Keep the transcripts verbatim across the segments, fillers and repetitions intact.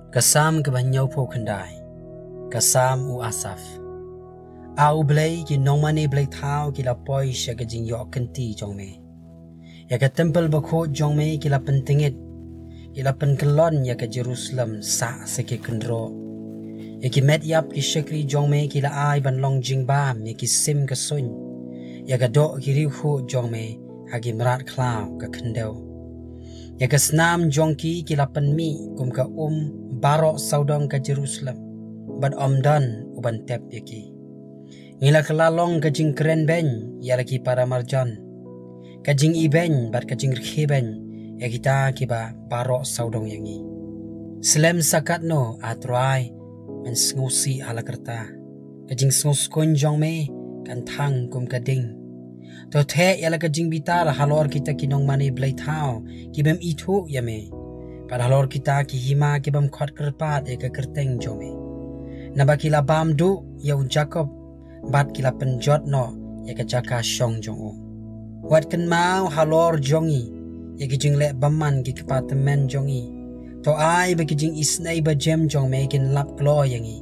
Ka Salm kaba hynñiewphew khyndai. Ka Salm u Asaph. A U Blei, ki nongmane blei thaw ki la poi sha ka jingïoh kynti jong me. Ïa ka templ bakhuid jong me ki la pyntngit, ki la pynkyllon ïa ka Jerusalem sah sa ki kynroh. Ïa ki met ïap ki shakri jong me ki la ai ban long jingbam ïa ki sim ka suiñ, ïa ka doh ki riewkhuid jong me ha ki mrad khlaw ka khyndew. Ïa ka snam jong ki ki la pynmih kum ka um baroh sawdong ka Jerusalem, bad ym don u ban tep ïa ki. Ngi la kylla long ka jingkren beiñ ïa la ki para marjan, ka jingibeiñ bad ka jingrkhie beiñ ïa kita kiba baroh sawdong ïa ngi. Slem sa katno, A Trai, men sngewsih ha la ka rta. Ka jingsngewskuiñ jong me kan thang kum ka ding. To theh ïa la ka jingbitar halor kita ki nongmane blei thaw ki bym ithuh ïa me, bad halor kita ki hima ki bym khot kyrpad ïa ka kyrteng jong me. Naba ki la bam duh ïa u Jakob, bad ki la pynjot noh ïa ka jaka shong jong u. Wat kynmaw halor jong ngi ïa ki jingleh bymman ki kpa tymmen jong ngi. To ai ba ki jingisynei bajem jong me kin lap kloi ïa ngi,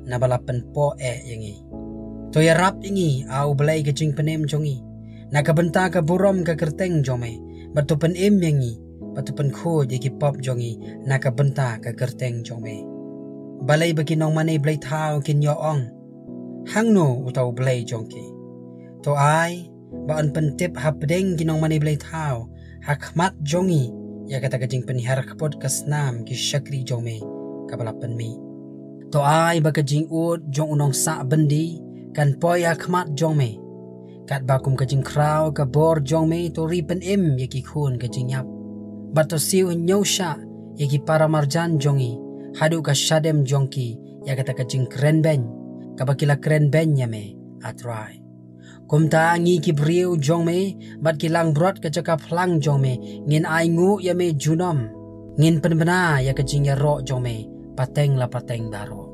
naba la pynpoh eh ïa ngi. To ïarap ïa ngi, A U Blei, ka jingpynim jong ngi, na ka bynta ka burom ka kyrteng jong me, bad to pynim ïa ngi, bad to pynkhuid ïa ki pop jong ngi na ka bynta ka kyrteng jong me. Balei ba ki nongmane blei thaw kin ïoh ong, hangno uta U Blei jong ki? To ai ba yn pyntip hapdeng ki nongmane blei thaw ha khmat jong ngi ïa kata ka jingpynhiar kput ka snam ki shakri jong me kaba la pynmih. To ai ba ka jingud jong u nongsah byndi kan poi ha khmat jong me. Katba kum ka jingkhraw ka bor jong me, to ri pynim ïa ki khun ka jingïap, bad to siew hynñiew shah ïa ki para marjan jong ngi, haduh ka shadem jong ki ïa kata ka jingkren beiñ kaba ki la kren beiñ ïa me, A Trai. Kumta ngi ki briew jong me bad ki langbrot ka jaka phlang jong me ngin ainguh ïa me junom. Ngin pynbna ïa ka jingïaroh jong me pateng la pateng baroh.